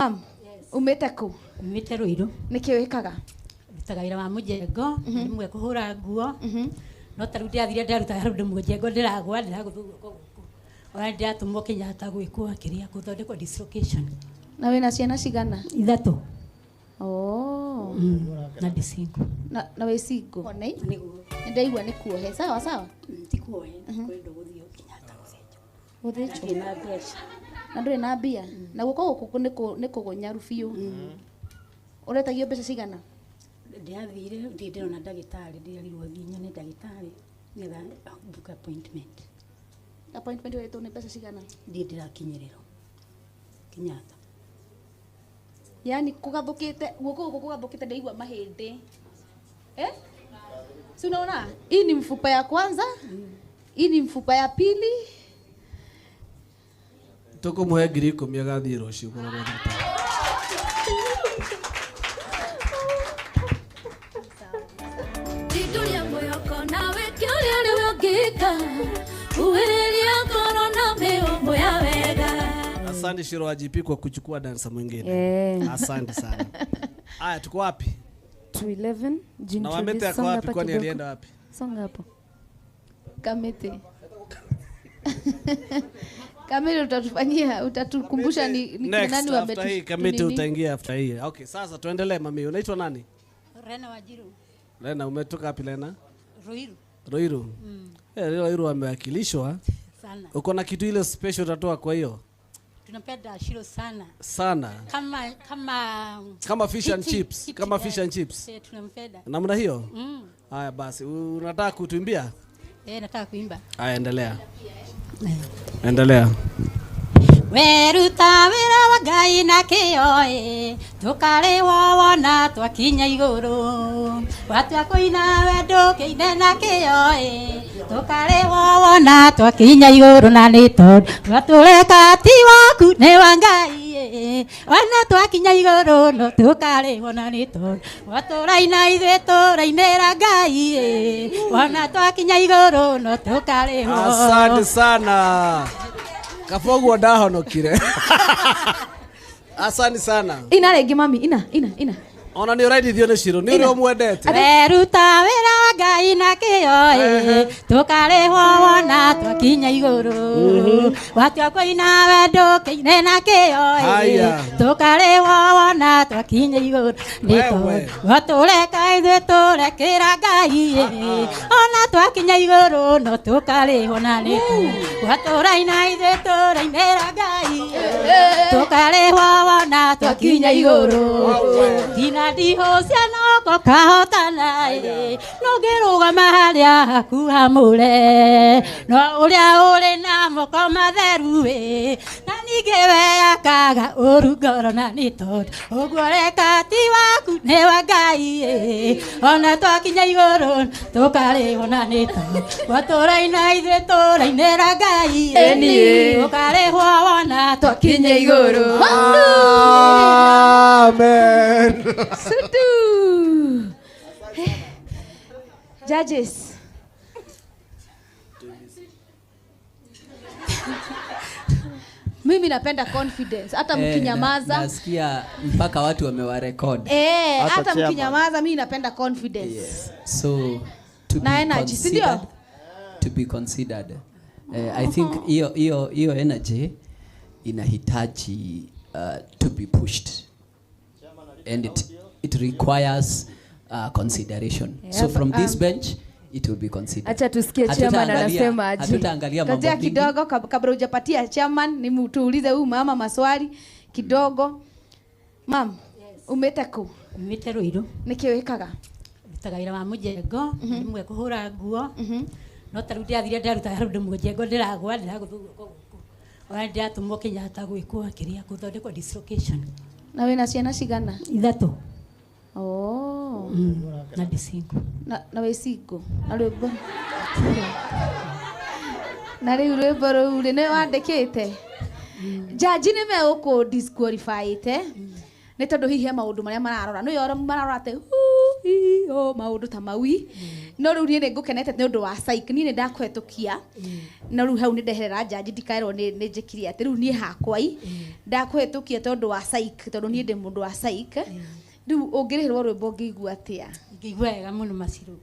Mam, umĩte kũ? Umĩte Ruiru. Nĩkĩ wĩkaga? Ndutaga wĩra wa mũjengo, rĩmwe kũhũra nguo. No ta rĩu ndĩrathire ndĩraruta handũ mũjengo ndĩragwa ndĩragũthwo guoko gũkũ. Ona ndĩratũmwo Kenyatta gwĩkwo kĩrĩa gũthondekwo dislocation. Na wĩna ciana cigana? 3. Oh. Na ndĩ single. Na wĩ single? Nĩguo. Nĩndaigua nĩ kuohe. Sawa sawa? Ti kuohe, kwenda gũthiĩ Kenyatta gũthĩnjwo. Gũthĩnjwo? Ndĩ na mbeca. Na ndũrĩ na mbia? Na guoko gũkũ nĩ kũgũnyaru biũ. Ũretagio mbeca cigana? Ndĩrathire, ndirĩ ndĩrona ndagĩtarĩ, ndĩrerirwo thiĩ nyone ndagĩtarĩ nĩgetha book appointment. Appointment ũretwo nĩ mbeca cigana? Ndirĩ ndĩrakinyĩrĩrwo Kenyatta. Yaani kũgathũkĩte, guoko gũkũ kũgathũkĩte ndaigua mahĩndĩ. Eh? Si unaona? Hii ni mfupa ya kwanza, hii ni mfupa ya pili. Tũkũmũhe 10,000 agathiĩ rũciũ kũrorwo thibitarĩ. Tinduria mwĩhoko nawe kĩũria rĩu ũngĩka, huhĩrĩria ngoro na mĩhũmũ ya wega. Asante Shiro wa GP kwa kuchukua dansa mwingine. Asante sana. Aya, tuko wapi? 211. Na Wamete ako wapi? Kwani alienda wapi? Songa hapo. Kamete. Kamete utatufanyia, utatukumbusha ni Next, nani after hii Kamete nini? utaingia after hii. Okay, sasa tuendelee mami. Unaitwa nani? Rena Wajiru. Lena, umetoka wapi Lena? Ruiru. Ruiru. Ruiru amewakilishwa. Sana. Uko na kitu ile special utatoa kwa hiyo? Tunapenda Shiro sana. Sana. Kama fish and chips, kama fish and chips. Tunampenda. Namna hiyo? Haya basi, unataka kutuimbia? Nataka kuimba. Haya, endelea. Endelea. Weruta wĩra wa Ngai na kĩyo ĩ, tũkarĩhwo wona twakinya igũrũ. Watua kũina wendo kĩine na kĩyo ĩ, tũkarĩhwo wona twakinya igũrũ. Na nĩ tondũ twatũreka ti waku nĩ wa Ngai ĩ, ona twakinya igũrũ no tũkarĩhwo. Na nĩ tondũ twatũraina ithuĩ tũrainĩra Ngai ĩ, ona twakinya igũrũ no tũkarĩhwo. Asante sana. Kafogu ndahonokire. Asante sana. Ina rĩngĩ mami, ina ina ina. Ona nĩ ũraithithio nĩ Shiro, nĩ ũrĩa ũmwendete. Weruta wĩra wa Ngai na kĩyo ĩ, tũkarĩhwo wona twakinya igũrũ. Watua kũina wendo kĩine na kĩyo ĩ, tũkarĩhwo wona twakinya igũrũ. Nĩ tondũ watũreka ithuĩ tũrekĩra Ngai ĩ, ona twakinya igũrũ no tũkarĩhwo. Na nĩ tondũ watũraina ithuĩ tũrainĩra Ngai ĩ, tũkarĩhwo wona twakinya igũrũ. Tina ndiho ciana oko kahotana ĩ, no ngĩrũgama harĩa haku hamũre, no ũrĩa ũrĩ na moko matheru ĩ, na ningĩ we akaga ũru ngoro. Na nĩ tondũ ũguo reka ti waku nĩ wa Ngai ĩ, ona twakinya igũrũ tũkarĩhwo. Na nĩ tondũ watũraina ithuĩ tũrainĩra Ngai ĩ, tũkarĩhwo wona twakinya igũrũ. Amen. Sudu. Judges. Mimi napenda confidence. Hata mkinyamaza. Nasikia mpaka watu wamewarecord. Hata mkinyamaza mimi napenda confidence. Yeah. So to na be energy, considered, to be considered. I think hiyo energy inahitaji to be pushed. And it requires consideration. Yeah, so from this bench it will be considered. Acha tusikie chairman anasema aje. Hatutaangalia mambo mingi kidogo kabla hujapatia chairman, ni tuulize huyu mama maswali kidogo. Mam, yes. Umete kũ? Umĩte Ruiru. Nĩkĩ wĩkaga? Ndutaga wĩra wa mũjengo, rĩmwe kũhũra nguo. No ta rĩu ndĩrathire ndĩraruta handũ mũjengo ndĩragwa ndĩragũthwo guoko gũkũ. Ona ndĩratũmwo Kenyatta gwĩkwo kĩrĩa gũthondekwo dislocation. Na wĩna ciana cigana? 3. Oh. Na ndĩ single. Na wĩ single. Na rwĩmbo. Na rĩu rwĩmbo rũu rĩ nĩ wandĩkĩte? Jaji nĩ megũkũ disqualify-ĩte. Nĩ tondũ hihi he maũndũ marĩa mararora. Nĩ ũrĩa mararora atĩ I o maundu ta maui no riu nie nĩngũkenete nĩ ũndũ wa psych niĩ nĩ ndakũhetũkia no rĩu hau nĩ ndeherera njanji ndikaerwo nĩ njĩkire atĩ rĩu niĩ hakwa i ndakũhetũkia tondũ wa psych tondũ niĩ ndĩ mũndũ wa psych rĩu ũngĩrĩhĩrwo rwĩmbo ũngĩigua atĩa Ingĩigua wega mũno Maciru.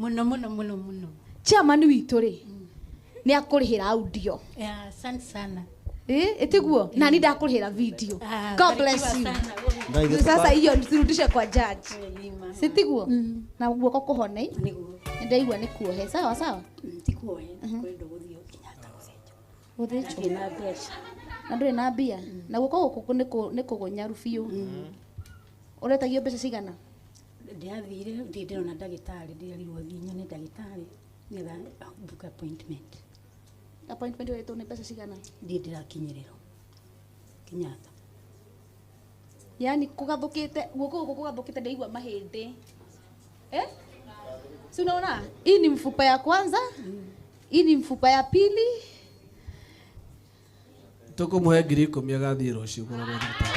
Mũno mũno mũno mũno. Chairman witũ rĩ nĩ akũrĩhĩra audio. Yeah, asante sana. Ĩtiguo na ni ndakũrĩhĩra video. God bless you. Sasa hiyo nisirudishe kwa judge. Sitiguo na guoko kũhone Nĩguo. Ndaigua nĩ kuohe sawa sawa. Ti kuohe, kwenda gũthiĩ Kenyatta gũthĩnjwo. Gũthĩnjwo Ndĩ na mbeca. Na ndũrĩ na mbia na guoko gũkũ nĩ kũgũnyaru biũ. Ũretagio mbeca cigana? Ndĩrathire ndirĩ ndĩrona ndagĩtarĩ ndĩrerirwo thiĩ nyone ndagĩtarĩ nĩgetha book appointment. Appointment ũretwo nĩ mbeca cigana? Ndirĩ ndĩrakinyĩrĩrwo Kenyatta. Yaani kũgathũkĩte guoko gũkũ kũgathũkĩte ndaigua mahĩndĩ. Si unaona hii ni mfupa ya kwanza, hii ni mfupa ya pili. Tukumuhe 10,000 agathiĩ rũciũ kũrorwo thibitarĩ.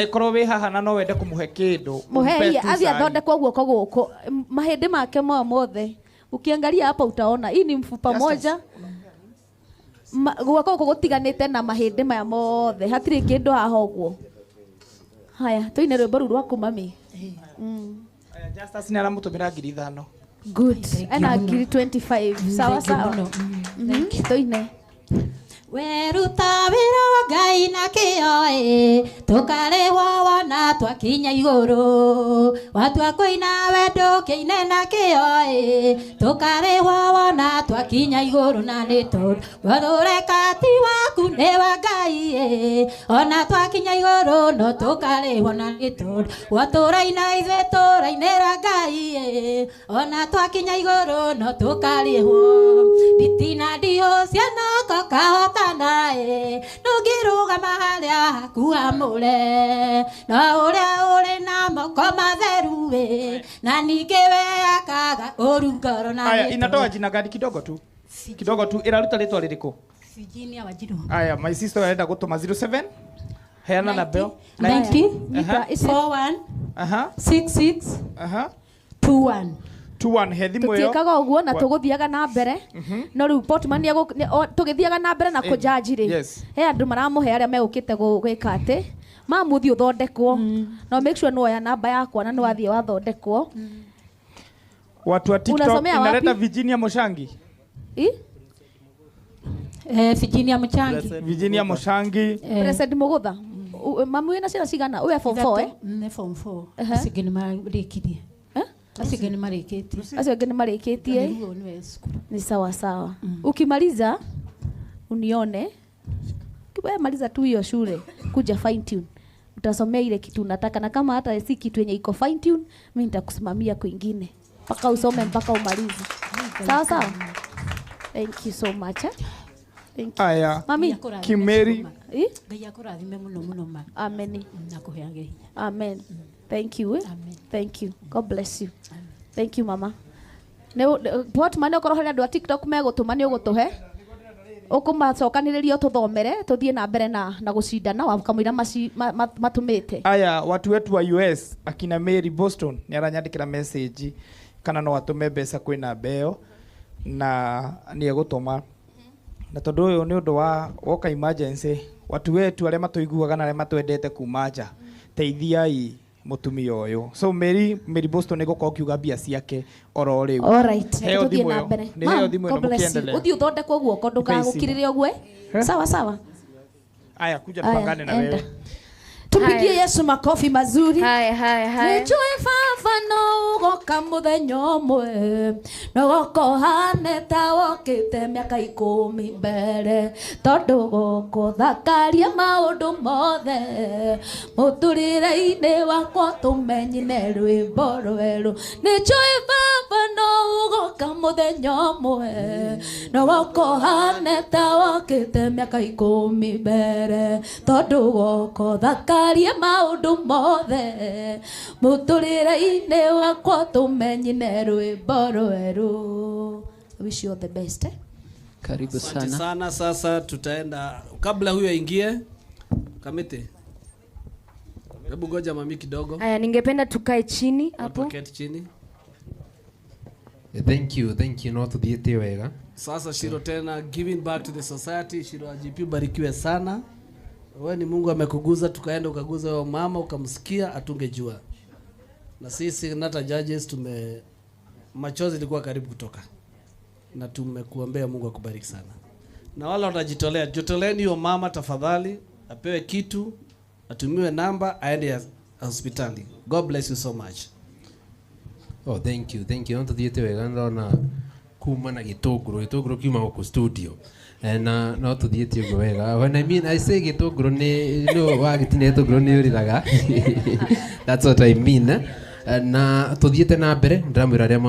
Ikorwo wi haha na no wende kumuhe kindu muhe athi athondekwo guoko guku mahĩndĩ make mothe ukiangalia hapa utaona hii ni mfupa moja guoko guku gutiganite na mahĩndĩ maya mothe hatirĩ kĩndũ haha ũguo. Haya tuine rwĩmbo rũu rwaku mami. Justus nĩ aramũtũmĩra 5,000. Good. Ena 25. Sawa sawa. Tuine. Weruta wĩra wa Ngai na kĩyo ĩ tũkarĩhwo wona twakinya igũrũ watua kũina wendo kĩine na kĩyo ĩ tũkarĩhwo wona twakinya igũrũ na nĩ tondũ wathũreka ti waku nĩ wa Ngai ĩ ona twakinya igũrũ no tũkarĩhwo na nĩ tondũ watũraina ithuĩ tũrainĩra Ngai ĩ Ona twakinya igũrũ no tũkarĩhwo. Nditina ndiũ ciana kokahotana ĩ. Ndũngĩrũgama harĩa haku hamũre. No ũrĩa ũrĩ na moko matheru ĩ. Na ningĩ we akaga ũru ngoro na Aya, inatoa jina gani kidogo tu? Kidogo tu iraruta rĩtwa rĩrĩkũ? Virginia Wanjiru. Aya, my sister arenda gũtũma 07. Heana na bell. 90 Aha. 41 Aha. 66 Aha. 21. 21 he thimũ ĩyo. Tũtiĩkaga ũguo na tũgũthiaga na mbere. No rĩu Portman tũgĩthiaga na mbere na kũjaji rĩ. Yes. He andũ maramũhe arĩa megũkĩte gwĩka atĩ mamũthiĩ ũthondekwo. No make sure nĩwoya namba yakwa na nĩwathiĩ wathondekwo. Watu wa TikTok Unasomea wapi? inaleta Virginia Moshangi. I? Virginia Mochangi. Virginia Moshangi. President Mugutha. Mami wĩna ciana cigana? Ũyũ form 4 eh? Nĩ form 4. Acio angĩ nĩ marĩkirie. Acio angĩ nĩ marĩkĩtie. Acio angĩ nĩ marĩkĩtie. Rĩu nĩwe cukuru. Ni sawa sawa. Ukimaliza unione. Wewe maliza tu hiyo shule, kuja fine tune. Utasomea ile kitu unataka, na kama hata si kitu yenye iko fine tune, mimi nitakusimamia kwingine mpaka usome mpaka umalize. Sawa sawa. Thank you so much. Thank you. Aya. Mami. Kimeri. Ngai akũrathime mũno mũno ma. Amen. Na kũheage hinya. Amen. Thank you. Amen. Thank you. God bless you. Amen. Thank you mama. Ne Portman okorwo harĩ andũ a TikTok megũtũma nĩ ũgũtũhe. Ũkũmacokanĩrĩria tũthomere tũthiĩ na mbere na gũcindana wakamũira matũmĩte. Aya, watu wetu wa US akina Mary Boston nĩ aranyandĩkĩra message kana no atũme mbeca kwĩna mbeo na nĩ egũtũma. Na tondũ ũyũ nĩ ũndũ wa woka emergency, watu wetu arĩa matũiguaga na arĩa matwendete kuma nja, teithiai mũtumia ũyũ. So Mary Boston nĩ gũkorwo kiuga mbia ciake oro rĩu. All right. Heo Tũthiĩ thimũ na ĩyo. mbere. Nĩ heo thimũ ĩno God bless you. mũkĩendelea. Ũthiĩ ũthondekwo guoko ndũkagũkirĩre ũguo. Sawa sawa. Aya, kuja Aya, tupangane na enda. wewe. Tupigie Yesu makofi mazuri. Haya haya haya. Nĩnjũĩ baba no ũgoka mũthenya ũmwe, no goka ũhane ta wokĩte mĩaka 10 mbere, tondũ gũkũthakaria maũndũ mothe mũtũrĩre-inĩ wakwa tũmenyine rwĩmbo rwerũ. Nĩnjũĩ baba no ũgoka mũthenya ũmwe, no goka ũhane ta wokĩte mĩaka 10 mbere, tondũ gũkũthakaria maũndũ mothe mũtũrĩre-inĩ wakwa tũmenyine rwĩmbo rwerũ. Wish you all the best. Karibu Asante sana. sana. Sasa tutaenda kabla huyo aingie kamite. Hebu ngoja mami kidogo. Haya, ningependa tukae chini hapo. Keti chini. Thank you, thank you. No tuthiĩte wega. Sasa Shiro tena giving back to the society. Shiro AGP barikiwe sana. Wewe ni Mungu amekuguza, tukaenda ukaguza wewe mama ukamsikia, atungejua. Na sisi nata judges tume machozi ilikuwa karibu kutoka. Na tumekuombea Mungu akubariki sana. Na wala watajitolea, jitoleeni hiyo mama tafadhali, apewe kitu, atumiwe namba, aende hospitali. God bless you so much. Oh, thank you, thank you. No tuthiĩte wega ndona kuma na gĩtũngũrũ, gĩtũngũrũ kiuma gũkũ studio. Na no tuthiĩte ũguo wega. When I mean I say gĩtũngũrũ nĩ no wagĩtinia gĩtũngũrũ nĩ ũrĩraga. That's what I mean. Na tuthiĩte na mbere ndĩramwĩra arĩa